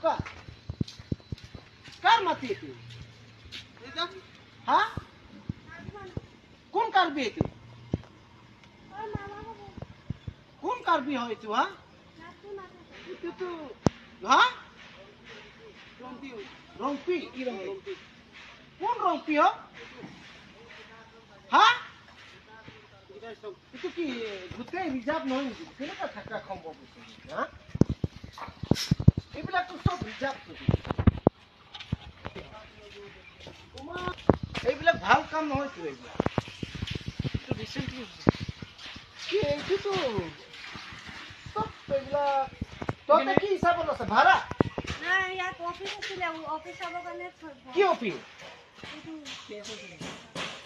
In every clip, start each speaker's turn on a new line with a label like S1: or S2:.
S1: কাৰ কাৰ মাটি এইটো? হা, কোন কাৰ্বি এইটো? কোন কাৰ্বি হয় এইটো? হা, এইটোতো হা ৰংপি। কোন ৰংপি হ? হা, এইটো কি গোটেই ৰিজাৰ্ভ নহয় নেকি? কেনেকুৱা থকা সম্ভৱ হৈছে? হা, এইবিলাকতো চব ৰিজাৰ্ভ। এইবিলাক ভাল কাম নহয়তো। এইবিলাক কি? এইটোতো চব এইবিলাক তহঁতে কি হিচাপত আছে ভাড়া? কি অফিচ?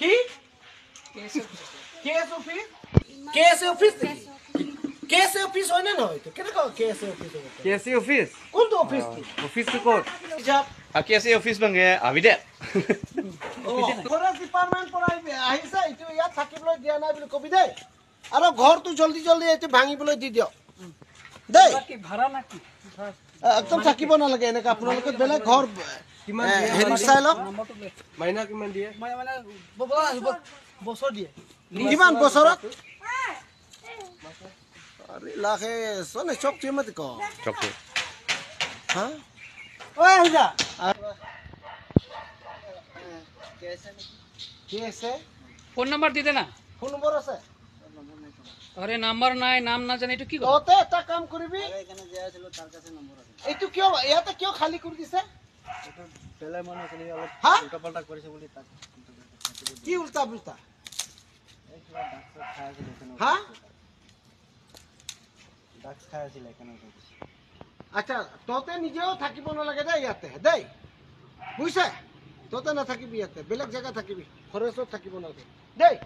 S1: কি কেএছ অফিচ? কেএছ অফিচ নেকি? কেএছ অফিচ হয় নে নহয়? কেনেকুৱা কেএছ অফিচ হ'ব?
S2: কেএছ অফিচ
S1: কোনটো অফিচটো?
S2: অফিচটো ক'ত? কেএছ অফিচ বাংগে আবি দে।
S1: ফৰেষ্ট ডিপাৰ্টমেণ্ট পৰা আহিছে, এইটো ইয়াত থাকিবলৈ দিয়া নাই বুলি কবি দেই। আৰু ঘৰটো জলদি জলদি এইটো ভাঙিবলৈ দি দিয়ক দেই। একদম থাকিব নালাগে এনেকা। আপোনালোকে বেলেগ ঘৰ হেৰি চাই লওক।
S2: মাইনা কিমান দিয়ে?
S3: বছৰ দিয়ে।
S1: কিমান বছৰত? আৰে লাখে চনে চক চিমত ক
S2: চক।
S1: হা, ঐ আহি যা। কি আছে?
S3: ফোন নাম্বাৰ দি দে না।
S1: ফোন নম্বৰ আছে?
S3: আৰে নাম্বাৰ নাই, নাম নাজানে, এইটো কি?
S1: তহঁতে এটা কাম কৰিবি। এইটো কিয় ইয়াতে কিয় খালী কৰি দিছে? কি উল্টা পুল্টা? হা, আচ্ছা, তহঁতে নিজেও থাকিব নালাগে দেই ইয়াতে দেই, বুজিছে? তহঁতে নাথাকিবি ইয়াতে, বেলেগ জেগা থাকিবি, ফৰেষ্টত থাকিব নালাগে দেই।